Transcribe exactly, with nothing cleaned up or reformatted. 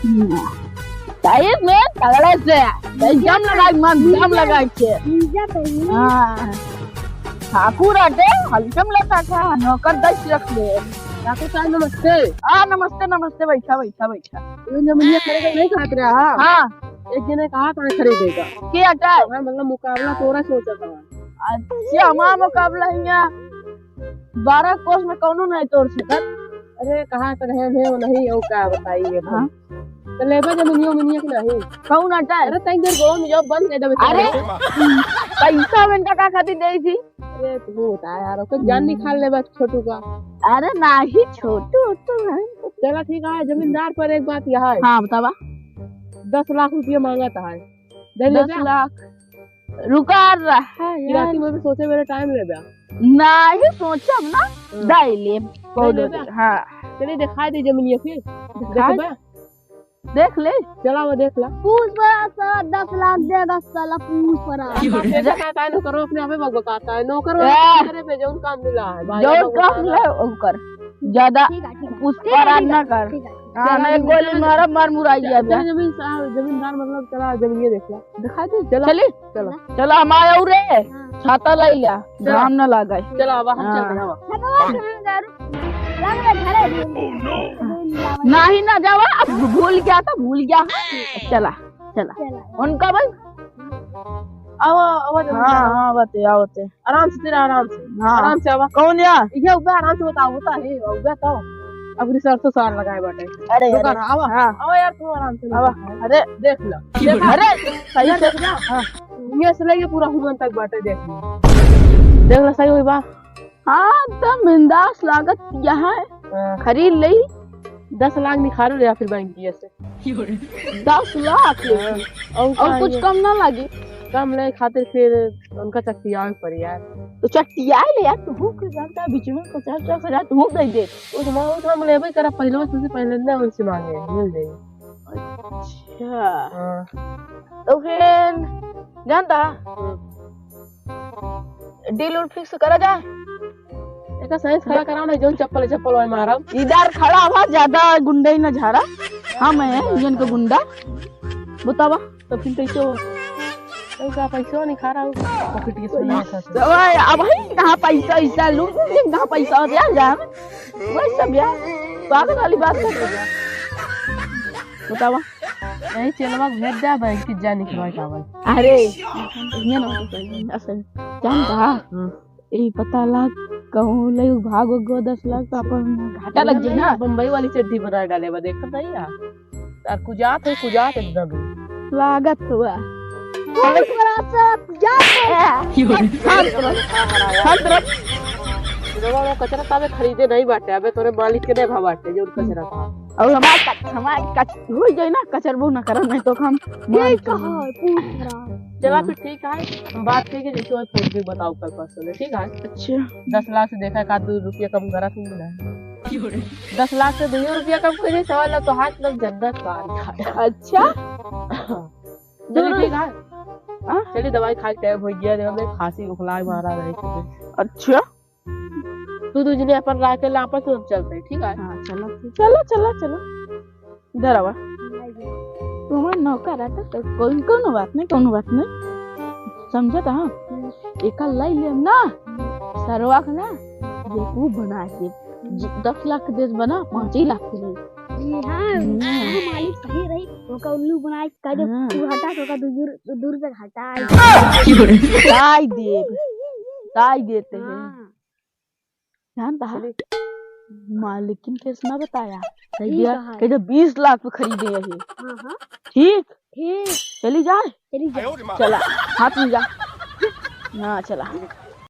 सही में तगड़े से, एकदम लगाई, मन दम लगाई के। हाँ। ठाकुर अटे, हल्के में लेता था, नौकर दस रख ले। ठाकुर साहब, नमस्ते। हाँ, नमस्ते, नमस्ते, बैठा, बैठा, बैठा। ये जमीनिया खरीदे नहीं कहत रहा, हाँ? हाँ। एक जने कहा था खरीदेगा। के अटे? हाँ, मतलब, मुकाबला तोरा सोचा था। अच्छा, हमारा मुकाबला है यहाँ। बारह कोस में कौनो नहीं तोड़ सकत। अरे, कहा तो रहे हैं, वो नहीं, वो का बताइए, हाँ? तो लेबे जमीनियो मिनियो कि नहीं? कौन अटा है? अरे, तनी देर गोवा में जाओ, बंद कर देबे। अरे, पैसा में इनका का खातिर दे थी? अरे, तू बता यार, ओकर जान निकाल लेबा छोटू का। अरे, नाही, छोटू तो नहीं। चला, ठीक है, जमींदार पर एक बात यह है। हाँ, बतावा। दस लाख रुपया मांगत है। दे ले दस जा। लाख। रुका रहा यार। राती में भी सोचे मेरे टाइम ले बा। नाही सोचब ना, हाँ। दे ले। दे ले बा। हाँ। चलिए दिखा दे जमीनिया फिर। दिखा दे। देखबा? देख ले। चला वो देख ला। पूछ बड़ा सा दस लाख देगा साला पूछ बड़ा। ये देखा है नौकरों अपने आप में बकबकाता है। नौकर वाला ए! करे पे जौन काम मिला है भाई, जौन बकबकाता काम है। मिला है, ओकर। ज्यादा ठीक है, ठीक है। उस ठीक है, पर ठीक है, ना कर। ठीक है। हाँ, चला, मैं जमीन गोली चला। मारा, मार मुराई चला, गया। चला, जमीन सा-, जमींदार मतलब चला, जमीन ये देख ला। दिखा दे, चला। चली? चला। चला, हम आया रे। हाँ। छाता लाई ला, चला। घाम ना लागे। चला, अब हम हाँ। चलते हैं, अब। छतवा कहाँ गया? रुक। लग रहा घरे भी। नहीं ना जावा, अब भूल गया था, भूल गया। चला, चला। चला। उनका भाई? आवा, आवा, जमींदार, हाँ, आवा। हाँ, बते, आवते। आराम से तेरा, आराम से। हाँ। आराम से आवा। कौन या? ये उबे आराम से बताओ, होता है, उबे तो। अब रिसर्च तो सार लगाए बाटे। अरे, दुकान, अरे। आवा। हाँ। आवा यार, तू आराम से आवा। अरे। देख लो। अरे, सही इधर से। देख ना। हाँ। ये से लेके पूरा हुगन तक बाटे, देख लो। देख लो, सही हुई बा। हाँ, तो बिंदास लागत यहाँ है। हाँ। खरीद ले। दस लाख निकालो या फिर बैंक की ऐसे। दस लाख लेके। हाँ। और और का कुछ ये? कम ना लागे? कम ले खातिर फिर उनका चट्टियान पर यार। तो चट्टियाए ले यार, तू के जानता है, बीच में पचास पचास हजार तू दे दे। वो तो हम, वो तो हम लेबे करा, पहले, सबसे पहले ना उनसे मांगे, मिल जाएगी। अच्छा। हाँ। तो फिर जानता है? हम्म। डील उल फिक्स करा जाए। एका सही से खड़ा कराओ ना, जौन चप्पल है, चप्पल वाले मारब। इधर खड़ा हुआ, ज्यादा गुंडई न झाड़ा। हम हैं इंडियन के गुंडा। बतावा, तो फिर कैसे हो? तो का पैसा नहीं खा रहा हूँ, पॉकेट के सुना था। तो भाई, अब भाई, कहाँ पैसा, ऐसा लूट, कहाँ पैसा होता है यार, जान? वही सब यार, पागल वाली बात कर रहे हो। बतावा। यही चेलवा के भेज दे, बैंक की जा निकलवा के आवे। अरे, ये ना होता है, असल, जानता? हम्म। ए, पता लाग, कहूँ ले भागो गो दस लाख तो अपन घाटा लग जाए ना। बम्बई वाली चड्डी बना डाले बा, देखत नहीं यार। तार कुजात है, कुजात एकदम। लागत हुआ। बहुत बड़ा सा कुजात है। शांत रहो, शांत रहो। रवा वो कचरा तावे खरीदे नहीं बाटे, अबे तोरे मालिक के नहीं भा बाटे, जो कचरा था। और हमार कच-, हमार कच-, हो जाए ना, कचर बहु ना करन, नहीं तो हम ये मार कहा है, पूछ रहा। चला फिर ठीक है, हम बात करेंगे, जैसे और फिर भी बताओ कल परसों में, ठीक है? अच्छा। दस लाख से देखा का दो रुपया कम करा तुम ना। दस लाख से दो रुपया कम करे, सवाल तो हाथ लग जन्नत का। अच्छा। चलिए ठीक है। हाँ? चलिए दवाई खा के टाइम हो गया, देखो मेरे खांसी उखला मारा रहे। अच्छा। तू दू जने अपन राय के ला, आपस में चलते हैं, ठीक है? हाँ, चलो, चलो, चलो, चलो। इधर आवा। तू हमार नौकर है तो, तो कोई, कोनो बात नहीं, कोनो बात नहीं। समझत हाँ? एका लाई लेम ना, सरवा के ना, बेवकूफ बना के। जी, दस लाख के देश बना, पाँच ही लाख के लिए। जी हाँ, हम्म। हाँ, मालिक सही रही, ओका उल्लू बनाए, कह दे, हाँ। तू हटा, तो ओका दू दूर, दू दूर से हटा। ताई देब, ताई देते हैं। हाँ। जानता है? चलिए। मालिकिन के इसना बताया। कह ठीक दिया, है। कह दिया, बीस लाख पे खरीदे है ये। हाँ, हाँ। ठीक? ठीक। चली जाए? चली जाए। चला, हाथ में जा। ना, चला।